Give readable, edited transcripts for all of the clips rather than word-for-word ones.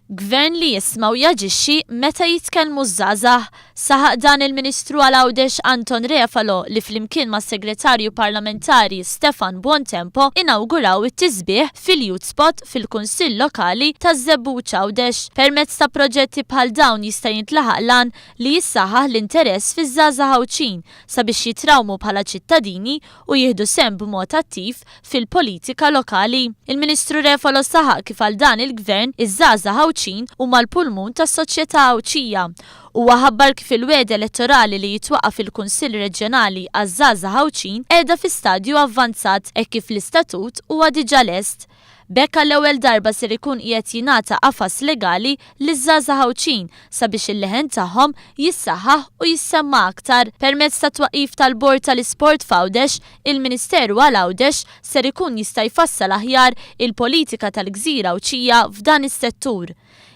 Gvern li jisma' u jaġixxi meta jitkellmu ż-żgħażagħ. Saħaq dan il-Ministru għal Għawdex Anton Refalo li flimkien mas-Segretarju Parlamentari Stefan Buontempo inawguraw it-tisbiħ fil-Youth Spot fil-Kunsill Lokali taż-Żebbuġ Għawdex. Permezz ta' proġetti bħal dawn jista' jintlaħaq l-għan li jissaħħaħ l-interess fiż-żgħażagħ Għawdxin sabiex jitrawmu bħala ċittadini u jieħdu sehem b'mod attiv fil-politika lokali. Il-Ministru Refalo saħaq kif għal dan il-Gvern, iż-żgħażagħ Għawdxin huma l-pulmun tas-soċjetà Għawdxija. Huwa ħabbar kif il-wegħda elettorali li jitwaqqaf il-Kunsill Reġjonali għaż-Żgħażagħ Għawdxin qiegħda fi stadju avvanzat hekk kif l-istatut huwa diġà lest. B'hekk għall-ewwel darba ser ikun qiegħed jingħata qafas legali liż-żgħażagħ Għawdxin sabiex il-leħen tagħhom jissaħħaħ u jissemma' aktar. Permezz tat-twaqqif tal-Bord tal-Isport f'Għawdex, il-Ministeru għal Għawdex ser ikun jista' jfassal aħjar il-politika tal-gżira Għawdxija f'dan is-settur.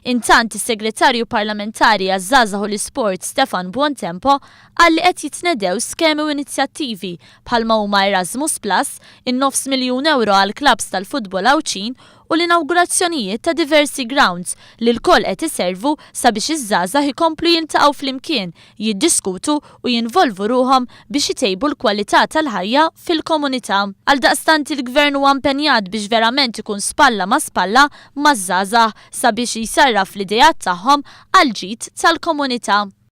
Intant, is-Segretarju Parlamentari għaż-Żgħażagħ u l-Isport Stefan Buontempo qal li qed jitnedew skemi u inizjattivi bħalma huma Erasmus Plus, in-nofs miljun ewro għall-klabbs tal-futbol Għawdxin u l-inawgurazzjonijiet ta' diversi grounds li lkoll qed iservu sabiex iż-żgħażagħ ikomplu jiltaqgħu flimkien, jiddiskutu u jinvolvu ruħhom biex itejbu l-kwalità tal-ħajja fil-komunità. Għaldaqstant il-Gvern huwa impenjat biex verament ikun spalla ma' spalla maż-żgħażagħ sabiex jsarraf l-ideat tagħhom għall-ġid tal-komunità.